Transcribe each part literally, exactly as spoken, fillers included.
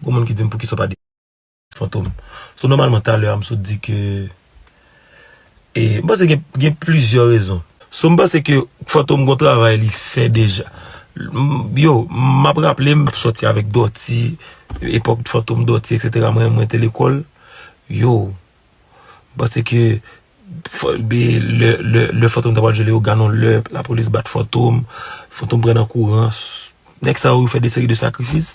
Gon moun ki di m poukisa w pa diss Fantom. So, nòmalman, talè a, m sot di ke, e, m panse gen, gen plizyè rezon. So, m panse ke Fantom gon travay li fè deja. M, yo, m ap raple, m sòti avèk Dòti, epòk Fantom, Dòti, etsetera. Mwen, mwen te lekòl. Yo, m panse ke Fò-, be, lè, lè, lè Fantom ta pral jwe Leyogàn, yon lè lapolis bat Fantom, Fantom pran nan kouran. Nèg sa yo, yo fè de seri de sakrifis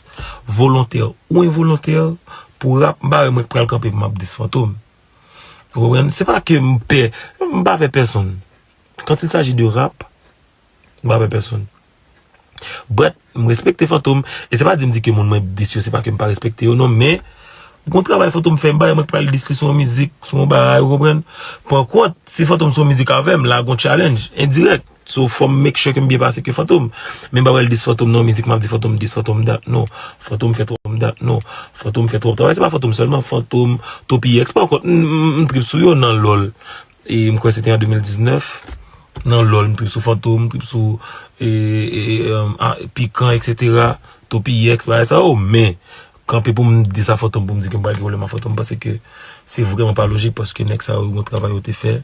volontè ou envolontè pou rap. M pa wè mwen k pral kanpe pou m ap diss Fantom. Ou konprann? Se pa ke m pè, m pa pè pèsonn. Quand il s'agit de rap, m pa pè pèsonn. But, m respekte Fantom. E se pa di m di ke moun mwen diss yo, se pa ke m pa respekte yo, non, men gon travay Fantom fè, m pa wè mwen k pral diss li sou yon mizik, sou yon bagay, ou konprann? Pran kont, si Fantom sou yon mizik avè m, la gon challenge, endirèk. So, fò m make sure ke m byen pase ke Fantom. Men m pa pral diss Fantom nan yon mizik, m ap di Fantom this, Fantom that, non. Fantom fè twòp, that, non. Fantom fè twòp travay, se pa Fantom sèlman, Fantom, Topi X, pran kont, m, m, m trip sou yo nan lòl. E m kwè se te an de mil diznèf. Nan lòl, m trip sou Fantom, m trip sou, e, e, e, um, a, Pikan, etsetera. Topi X, bagay sa yo, men kanpe pou m diss Fantom, pou m di ke m pral gen pwoblèm ak Fantom, m panse ke se vrèman pa lojik, paske nèg sa yo, gon travay yo te fè.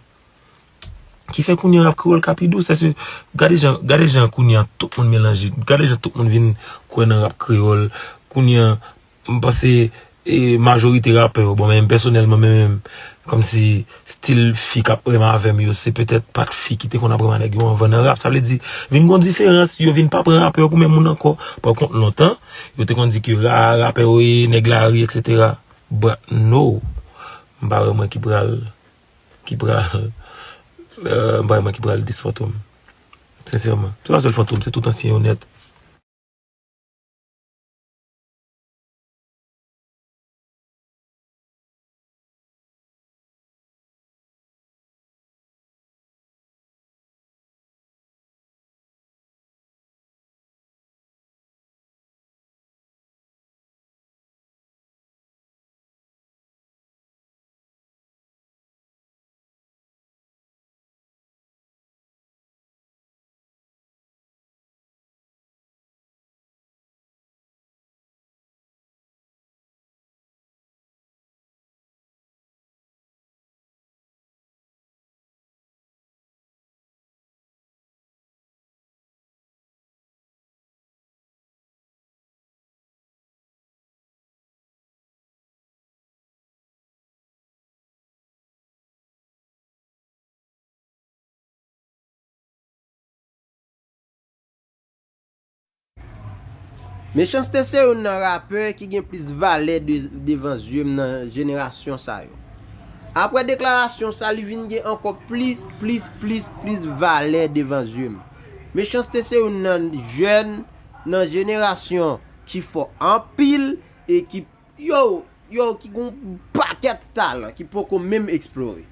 Ki fè kounye a rap kreyòl ka pi dous, sèke gade jan, gade jan kounye a tout moun melanje, gade jan tout moun vin kwè nan rap kreyòl. Kounye a, m panse, e, majorite rapè yo, bon, men m pèsonèlman, men menm, kòmsi stil fi k ap renmen avè m yo, se petèt pa t fi ki te konn ap renmen nèg yo anvan nan rap. Sa vle di, vin gon diferans, yo vin pa pran rapè yo pou menm moun ankò. Pran kont lontan, yo te konn di ke ra-, rapè yo e nèg lari, etsetera. But no, m pa wè mwen ki pral, ki pral, euh, m pa wè mwen ki pral diss Fantom. Sensèman. Se pa sèl Fantom, se tout ansyen yo nèt. Mechanste se youn nan rapè ki gen plis valè de, devan zye m nan jenerasyon sa yo. Apre deklarasyon sa, li vin gen ankò plis, plis, plis, plis valè devan zye m. Mechanste se youn nan jèn nan jenerasyon ki fò anpil e ki, yo, yo, ki gon pakèt talan ki poko menm eksplore.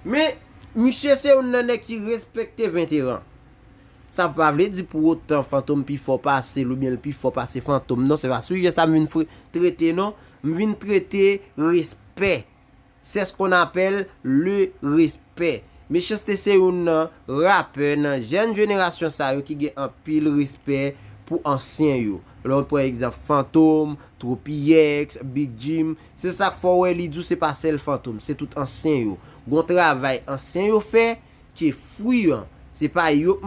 Men, misye se youn nan nèg ki respekte veteran. Sa pa vle di pou otan Fantom pi fò pase l oubyen l pi fò pase Fantom. Non, se pa sijè sa m vin fre-, trete, non. M vin trete respè. C'est ce qu'on appelle le respect. Mechanste se youn nan rapè nan jèn jenerasyon sa yo ki gen anpil respè pou ansyen yo. Lè w pran egzanp Fantom, Tropiex, Big Jim, se sa k fè w wè li di w se pa sèl Fantom, se tout ansyen yo. Gon travay ansyen yo fè, ke fwi an, se pa yo k